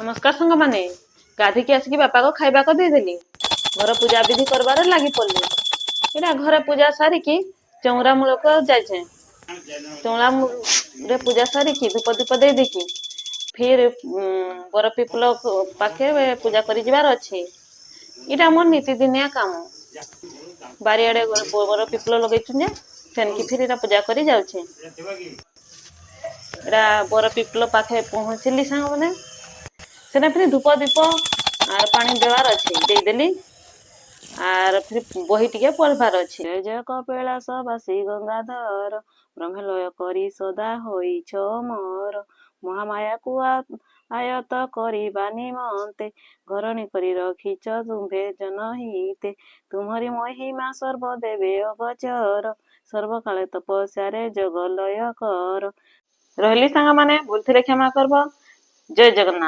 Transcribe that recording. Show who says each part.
Speaker 1: ନମସ୍କାର ସାଙ୍ଗମାନେ। ଗାଧିକି ଆସିକି ବାପାକୁ ଖାଇବାକୁ ଦେଇଦେଲି। ଘର ପୂଜା ବିଧି କରବାରେ ଲାଗି ପଡିଲି। ଏଇଟା ଘରେ ପୂଜା ସାରିକି ଚଉରା ମୂଳକୁ ଯାଇଛେ। ଚଉରା ରେ ପୂଜା ସାରିକି, ଧୂପ ଦୀପ ଦେଇ ଦେଇକି ଫିର ବର ପିପଲ ପାଖେ ପୂଜା କରି ଯିବାର ଅଛି। ଏଇଟା ମୋର ନିତିଦିନିଆ କାମ। ବାରିଆଡେ ବର ପିପଲ ଲଗେଇଛୁ ଯେ ସେନକି ଫିର ଏଇଟା ପୂଜା କରି ଯାଉଛେ। ଏଇଟା ବର ପିପଲ ପାଖେ ପହଞ୍ଚିଲି ସାଙ୍ଗମାନେ। ସେଟା ଫିର ଧୂପ ଦୀପ ଆର୍ ପାଣି ଦେବାର ଅଛି, ଦେଇଦେଲି। ଆର୍ ଫିର ବହି ଟିକେ ପଢବାର ଅଛି। ଜୟ ଜୟ କପିଳାସ ବାସୀ ଗଙ୍ଗାଧର, ବ୍ରହ୍ମଲୟ କରି ସଦା ହୋଇଛ ମୋର। ମହାମାୟାକୁ ଆୟତ କରିବା ନିମନ୍ତେ, ଘରଣୀ କରି ରଖିଛ ତୁମ୍ଭେ ଜନହିତେ। ତୁମରି ମହିମା ସର୍ବଦେବେ ଅଗୋଚର, ସର୍ବକାଳେ ତପସ୍ୟାରେ ଯୋଗ ଲୟ କର। ରହିଲି ସାଙ୍ଗମାନେ, ଭୁଲ ଥିଲେ କ୍ଷମା କରବ। ଜୟ ଜଗନ୍ନାଥ।